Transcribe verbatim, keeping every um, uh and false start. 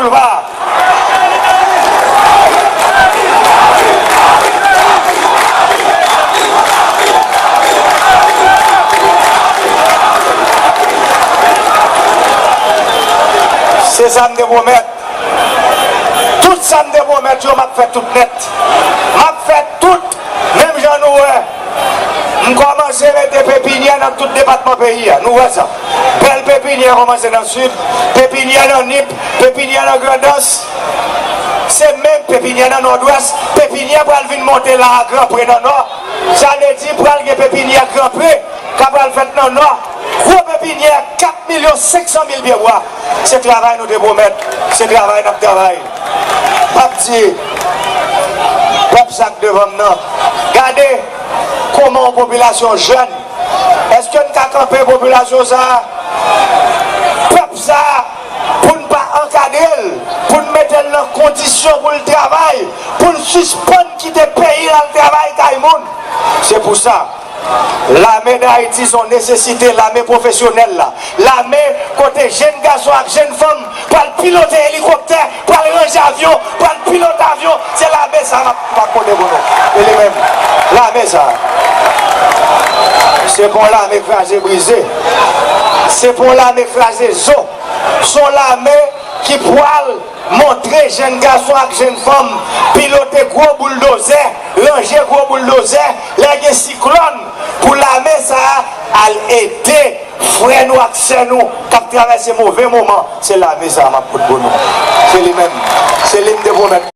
Eva. Se sa m te pwomèt. Tout sa m te pwomèt yo, m ap fè tout nèt. M ap fè tout, menm jan nou wè. M kòmanse mete pepinyè nan tout depatman peyi a. Nou wè sa. Bèl pepinyè kòmanse nan Sid, pepinyè nan Nip, pepinyè nan Grandans. Se menm pepinyè nan Nòdwès, pepinyè pral vin monte la a Granpre nan Nò. Sa vle di pral gen pepinyè Granpre k ap pral fèt nan Nò. Gwo pepinyè, kat milyon senk san mil pye bwa. Se travay nou te pwomèt, se travay n ap travay. M ap di pèp sa k devan m nan, gade kòman yon popilasyon jèn, èske n ka kanpe popilasyon sa a, pèp sa a, pou n pa ankadre l, pou n mete l nan kondisyon pou l travay, pou l sispann kite peyi l al travay kay moun? Se pou sa, Lame Dayiti se yon nesesite, lame pwofesyonèl la. Lame kote jèn gason ak jèn fanm pral pilote elikoptè, pral ranje avyon, pral pilote avyon. Se lame sa m ap, m ap pote pou nou. E li menm, lame sa, se pa yon lame kraze brize. Se pa yon lame kraze zo. Se yon lame ki pral montre jèn gason ak jèn fanm pilote gwo bouldozè, ranje gwo bouldozè, lè gen siklòn, pou lame sa a al ede frè nou ak sè nou k ap travèse move moman. Se lame sa a m ap pote pou nou. Se li menm. Se li m te pwomèt.